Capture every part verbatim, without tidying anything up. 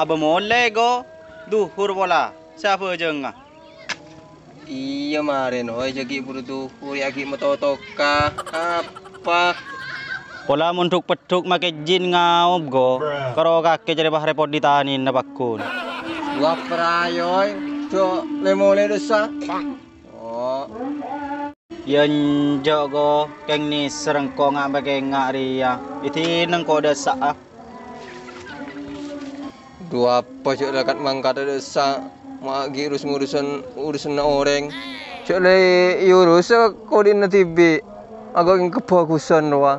Abâ molè, Go. Dhuhur pola. Sè abhâjângnga. Iyâ, marèna, oy, jhâ' ghi' buru dhuhur, yâ ghi' matotoka. Apa? Pola mondhuk-peddhuk makè jin ngaop, Go. Karo kakè carè pahrepot ditanèna pagghun. Wah, prayoy, jhâ' lè-molè dhusa. Oh. Yâ enjâ', Go, kèng nèser engko' nga' pakènga' rèya. Èdinèng ko' dhâsa'a. Dhu apa jhâ' lèkat mangkata dhâsa, ma' ghi' rus-ngurusan urusanna orèng. Jhâ' lè èurusa kodi'na dhibi', aghâ' kèng kabhâghusân rowa.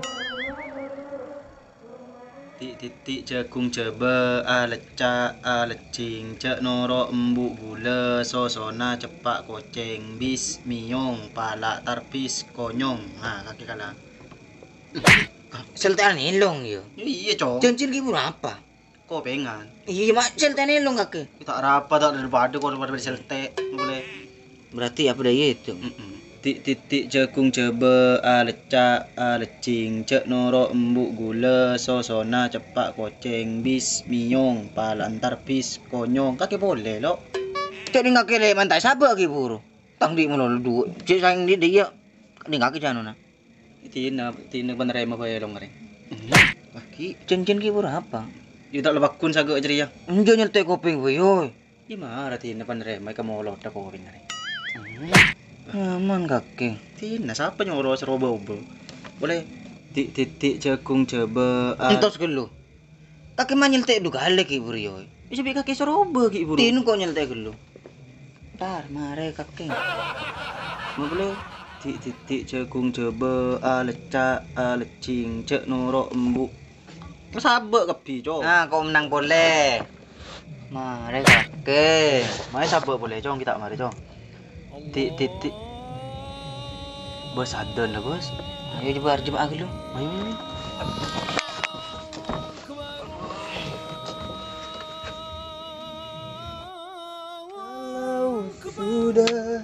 Ti'-titi' jhâghung jhâbâ, alecca', alejjhing, jhâ' noro' embu' ghulâ, sosona ceppa' kocèng, bis, mèyong, pala' tarbis, konyong. Nah, kakè kala. Sèltè'an èlong, yâ? Iyâ, Cong. Jhânjhina ghi' buru apa? Kopèngan. Iyâ, ma' sèltè'an èlong, kakè. Ta' arapa, ta' daripada kok daripada sèltè', boleh. Berarti apa dâ' iyâ itu? Mm-mm. Ti'-titi' jhâghung jhâbâ, alecca', alejjhing, jhâ' noro' embu' ghulâ, sosona ceppa' kocèng, bis, mèyong, pala' tarbis, konyong. Kakè polè, Lo'. Cè' nèng kakè lè' manta sabâ' ghi' buru. Tang dhi' malolo dhuwâ'. Cè' saèng dhi'-dhi' iyâ. Nèng kakè jhânona. Dina, dina panarèma bhâi, Long, arè. Iyâ, kakè. Jhânjhina ghi' buru apa? Iyâ, ta' la pagghun saghâ' jârèya. Enjâ' nyèltè' kopèng bhâi, oy. Iyâ, mara dina panarèma ka molodhâ kopèng arè. Nyaman, kakè. Dina, sapa nyoro sè roba-oba? Boleh. Ti'-titi' jhâghung jhâbâ, a- Entos ghâllu. Kakè ma' nyèltè' dhu kalè ghi' buru, oy. Iyâ, sabâ' kakè sè roba ghi' buru. Dina ko' nyèltè' ghâllu. Tar, marè kakè. Ma' boleh. Ti'-titi' jhâghung jhâbâ, alecca', alejjhing, jhâ' noro' embu'. Masabâ' kabbhi, Cong. Ah, ko' mennang polè. Marè kakè. Marè sabâ' polè, Cong, kita marè, Cong. Ti'-titi'. Bos, adzan la, Bos. Ayo, coba arjema'a dulu. Ayo, ayo, ayo. Kalau sudah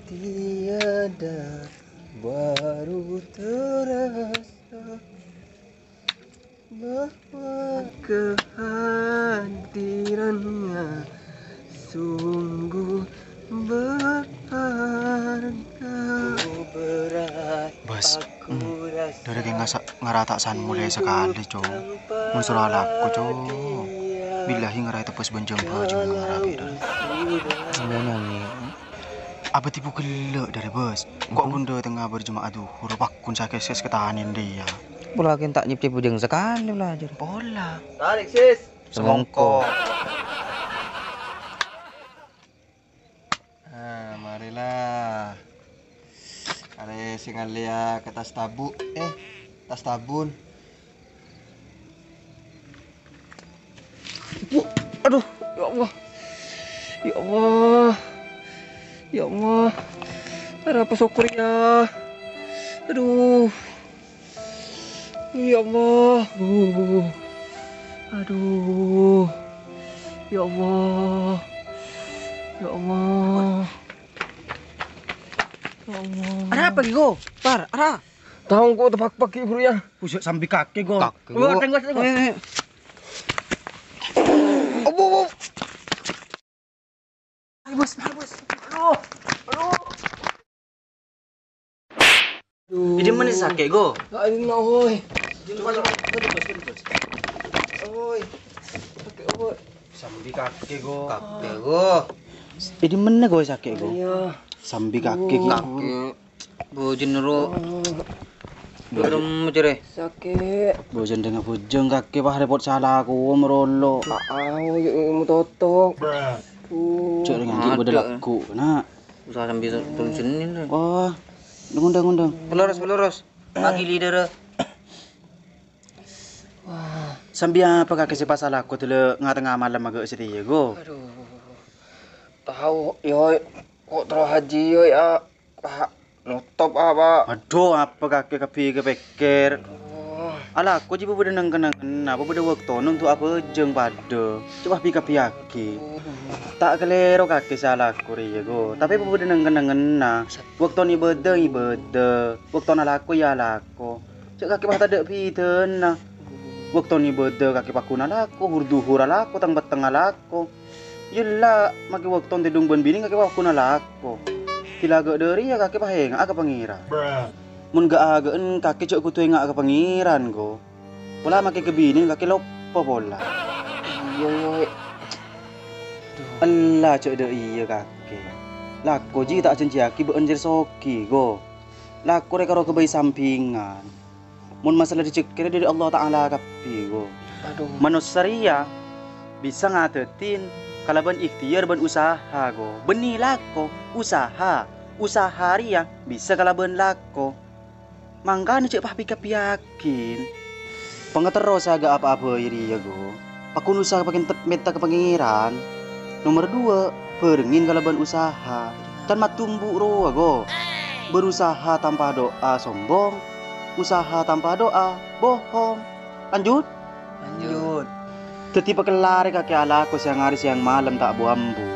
tiada, baru terasa bahwa kehadirannya sungguh berharga. Bos, hmm, dâri kèng ngasa-, ngarata' san molè sakalè, Cong. Mon soro alako, Cong. Billahi ngarai tepes banjang baju ngarabi, dâri. Enggak nyanyi. Abâ' tipu ghellâ' dâri, Bos. Engko' bhundhâ tengnga berjemaah dhuhur, pagghun sakès-kès ka tanèn rèya. Pola kèng ta' nyep-cep bujeng sakalè, belajar. Pola. Tarik, Sis. Semongko. Ah, marèla. Arè sè ngalèya ka tas tabu', eh, tas tabun. Aduh, ya Allah. Ya Allah. Ya Allah. Arapa sokkor, ya. Aduh. Ya Allah. Uh. Aduh. Ya Allah. Ya Allah. Ya Allah. Arapa, Go? Par, ara. Tao engko' tepakpak ghi' buru, ya. Kusuk sambi kakè, Go. Kakè, Go. Tengok, tengok. Eh, eh. Abu, abu. Ayo, Bos, ayo, Bos. Aduh, aduh. Aduh. Jadi mana sakit, Go? Enggak, ini, oi. Coba, coba, coba, coba, coba. Oi. Sakit, oi. Sambi kakè, Go. Kakè, Go. Jadi mana, Go, sakit, Go? Iya. Sambi kakè, Go. Kakè. Bujeng ro. Belum, Cere. Sakit. Bujeng dengan bujeng kakè, wah, repot salah aku, merolo. Ah, ah, yuk, yuk, mau totok. Uh. Cek dengan gigi pada laku, nak. Usaha sambil turun sini, nih. Wah, undang, undang, undang. Pelurus, pelurus. Pagi leader. Wah. Sambi apa kakè sè pas alako dulu nga-tengnga malem agak setia, Go? Aduh. Tahu, yo, kok terus haji, yo, ya. Pak, notop, ah, Pak. Aduh, apa kakè kabbhi kapèkkèr? Oh. Alako jiyâ bâdâ neng-kennengnganna, apa bâdâ bâktona untuk abhâjâng padâ. Coba bi-, kabbhiyâghi. Oh. Ta' kalèro kakè sè alako rèya, Go. Tapè bâdâ neng-kennengnganna. Bâktona ibâdâ, ibâdâ. Bâktona alako, ya alako. Jhâ' kakè pas tadâ' bhidhâna. Bâkto ibâdâ kakè paghun alako, hur-duhur alako, teng-petteng alako. Yella, makè bâkto tèdung bân binè kakè paghun alako. Dila ghâ' dâri yâ kakè paènga'a ka Pangèran. Mon ghâ'-aghâ'ân kakè jhâ' kodhu ènga'a ka Pangèran, go. Pola makè ka binè kakè loppa pola. Iyâ, iyâ. Ella jhâ' dâ' iyâ kakè. Lako jiyâ ta' ajhânjhiyaghi bâ'ân jârèya soghi, go. Lako rè karo ghâbây sambingan. Mon masalah rejhekkè rè dâri Allah Ta'ala kabbhi, go. Manossa rèya bisa ngadâddhin kalabân ikhtiyar bân usaha, go. Bânnè lako, usaha. Usaha rèya bisa kalabân lako. Mangkana jhâ' papè-kabbhiyaghin. Pangaterro sè ghâ' apa-apa rèya, go. Paghun usaha pakèntet mènta ka Pangèran. Nomer dua, bhârengngè kalabân usaha. Can maddumbu' rowa, go. Berusaha tanpa doa sombong, usaha tanpa doa bohong. Lanjut. Lanjut. Dhâddhi pakellarè kakè alako sèyang arè sèyang malem ta' bu-ambu.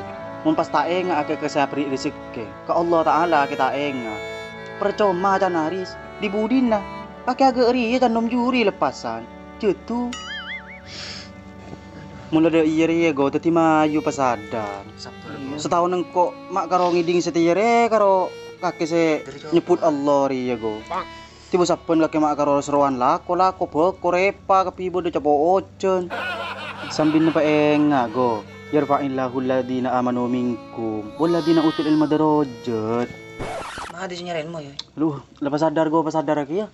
Mon pas ta' ènga'a ka sè aberri' rejhekkè, ka Allah Ta'ala kakè ta' ènga'. Parcoma can arè, di-budina, kakè aghâ' rèya can nom juri leppasan. Jhâdhu. Mon la dâ' iyâ rèya, go, dhâddhi mayu pasadar. Sataon engko' ma' karo ngèdhing satèya rè karo kakè sè nyebbhut Allah rèya, go. Tèbâ sabbhân kakè ma' karo serowan lako, lako, bâko, rèpa, kabbhi bâdâ capo' ojhân. Sambi napa ènga', go. Yarfa'illahu alladhina amanu minkum walladhina utul ilma darajat. Ma' adu sè nyarèn mo, yâ. Aduh, la pasadar, go, pasadar kakè, yâ.